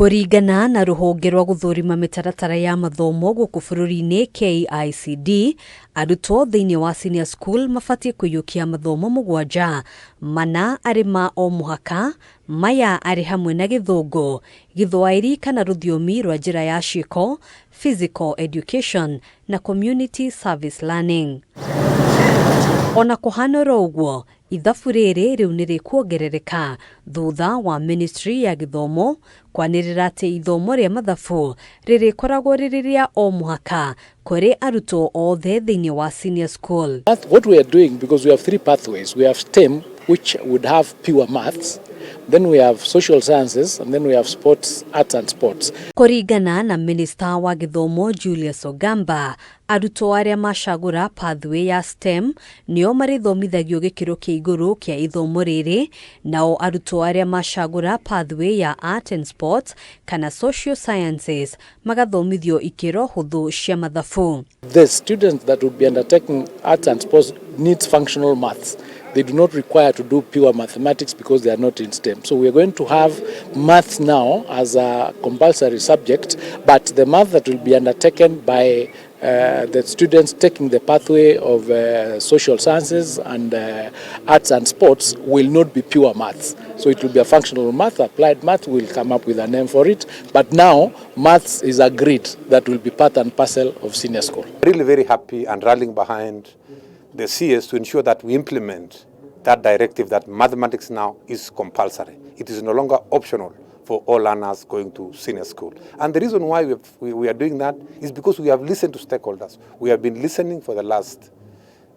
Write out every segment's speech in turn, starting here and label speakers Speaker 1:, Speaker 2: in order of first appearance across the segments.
Speaker 1: Kũringana na rũhonge rwa gũthũrima mĩtaratara ya mathomo gũkũ bũrũri-inĩ KICD, arutwo thĩinĩ wa senior school mabatiĩ kũiyũkia mathomo 7, 4 arĩ ma o mũhaka, maya arĩ hamwe na Gĩthũngũ, Gĩthwaĩri kana rũthiomi rwa njĩra ya ciĩko, physical education na community service learning. Ona kũhana oro ũguo, ithabu rĩrĩ rĩu nĩ rĩkuongerereka thutha wa Ministry ya Gĩthomo kwanĩrĩra atĩ ithomo rĩa mathabu rĩrĩkoragwo rĩrĩ rĩa o mũhaka kũrĩ arutwo othe thĩinĩ wa senior school.
Speaker 2: What we are doing, because we have three pathways, we have STEM, which would have pure maths, then we have social sciences, and then we have sports, arts and sports.
Speaker 1: Kũringana na Minister wa Gĩthomo Julius Ogamba, arutwo arĩa macagũra pathway ya STEM nĩo marĩthomithagio gĩkĩro kĩa igũrũ kĩa ithomo rĩrĩ, nao arutwo arĩa macagũra pathway ya art and sports kana social sciences magathomithio ikĩro hũthũ cia mathabu.
Speaker 2: The students that would be undertaking arts and sports needs functional maths. They do not require to do pure mathematics because they are not in STEM. So we are going to have maths now as a compulsory subject, but the math that will be undertaken by the students taking the pathway of social sciences and arts and sports will not be pure maths. So it will be a functional math, applied math, we'll come up with a name for it. But now, maths is agreed that will be part and parcel of senior school.
Speaker 3: Really very happy and rallying behind the CS to ensure that we implement that directive that mathematics now is compulsory. It is no longer optional for all learners going to senior school. And the reason why we are doing that is because we have listened to stakeholders. We have been listening for the last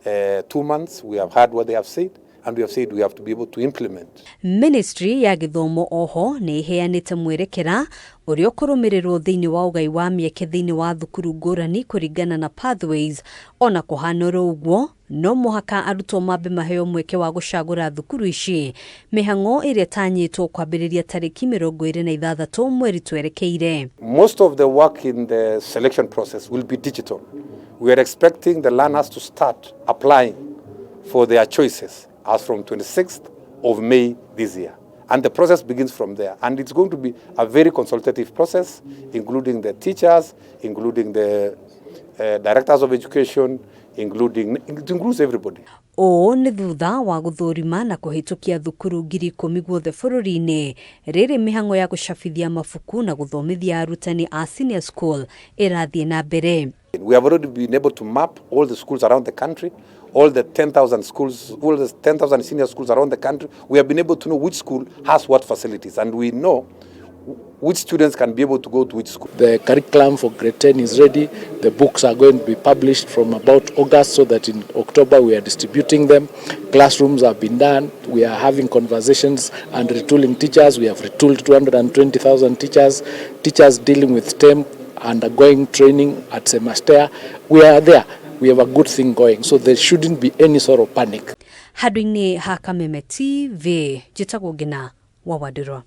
Speaker 3: 2 months. We have heard what they have said, and we have said we have to be able to implement.
Speaker 1: Ministry ya Gĩthomo oho nĩ ĩheanĩte mwerekera ũrĩa ũkũrũmĩrĩrwo thĩinĩ wa ũgai wa mĩeke thĩinĩ wa thukuru ngũrani kũringana na pathways. Ona kũhana oro ũguo, no mũhaka arutwo mambe maheo mweke wa gũcagũra thukuru ici, mĩhang'o ĩrĩa ĩtanyĩtwo kwambĩrĩria tarĩki 26 mweri twerekeire.
Speaker 3: Most of the work in the selection process will be digital. We are expecting the learners to start applying for their choices as from 26th of May this year. And the process begins from there. And it's going to be a very consultative process, including the teachers, including the directors of education, it includes everybody.
Speaker 1: Ũũ nĩ thutha wa gũthũrima na kũhĩtũkia thukuru 10,000 guothe bũrũri-inĩ. Rĩrĩ mĩhang'o ya gũcabithia mabuku na gũthomithia arutani a senior school ĩrathiĩ na mbere.
Speaker 3: We have already been able to map all the schools around the country, all the 10,000 schools, all the 10,000 senior schools around the country. We have been able to know which school has what facilities, and we know which students can be able to go to which school.
Speaker 2: The curriculum for grade 10 is ready. The books are going to be published from about August, so that in October we are distributing them. Classrooms have been done. We are having conversations and retooling teachers. We have retooled 220,000 teachers, teachers dealing with STEM, undergoing training at CEMASTEA. We are there. We have a good thing going, so there shouldn't be any sort of panic.
Speaker 1: Handũ-inĩ ha Kameme TV, njĩtagwo Ngina wa Wandirwa.